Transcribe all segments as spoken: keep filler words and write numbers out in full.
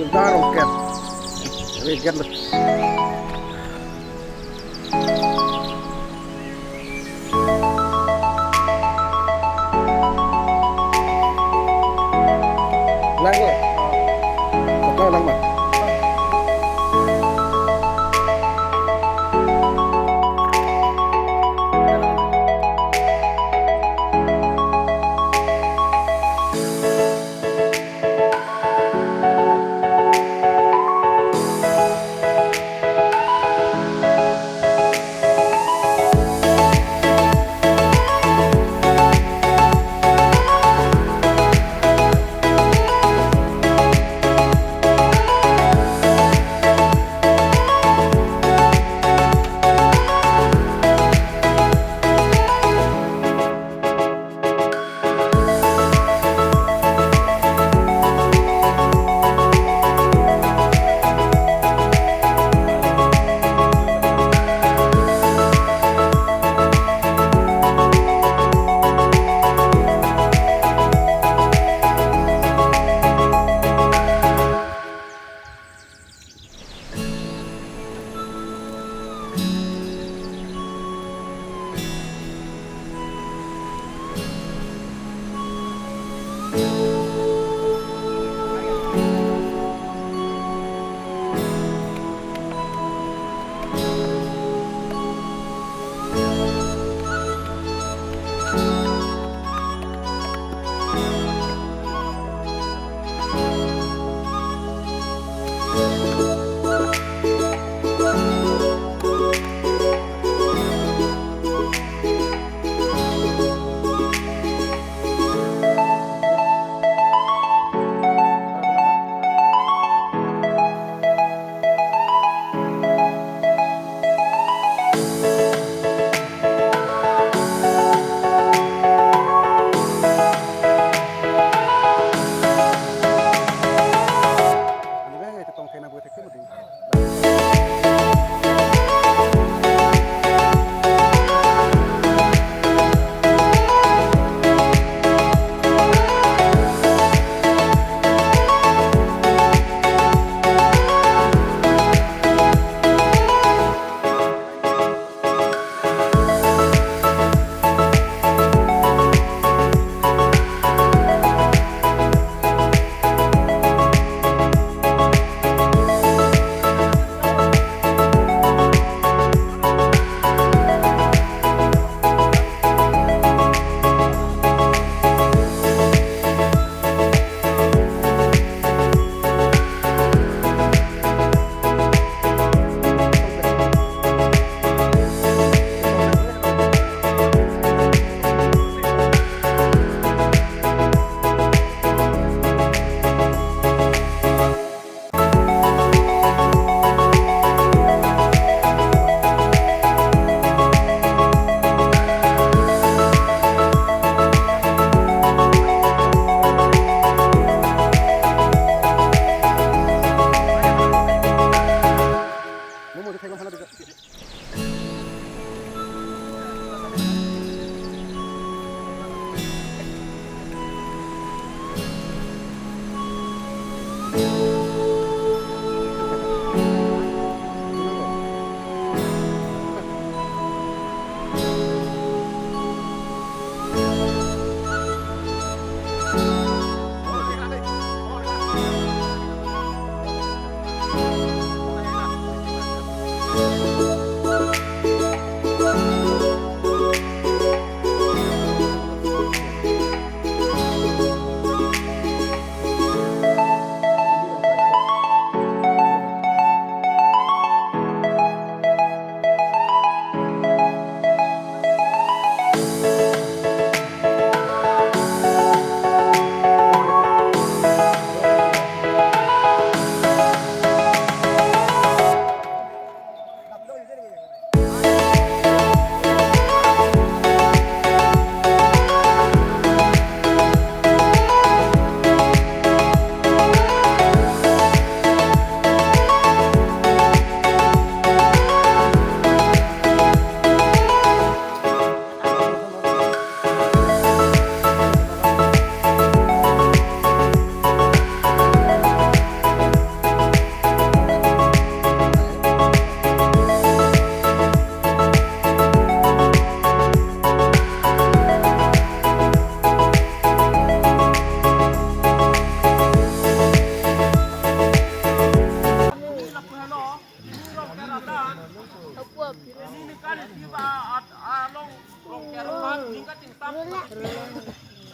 Dar ongket. Ave, get lo. Lang lo. Supply lang ma.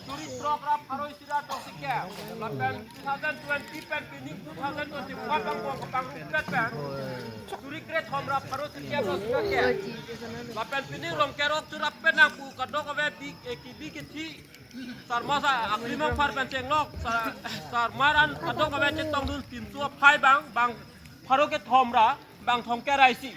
Suri throk ra pharo isi ra throk sirkep. Lapen two thousand twenty pen pining two thousand twenty-five angbong kapangrumpet pen suri kre thom ra pharo sirkep ra sirkep. Lapen pining Rongker ok churap pen nangpu kadokave bi, eh, kebi kethe. Sarma sa aklimang phar pen chenglok. Sa-, sarma ran kadokave chetongdun timso aphai bang, bang pharo kethom ra, bang thomkep ra isi.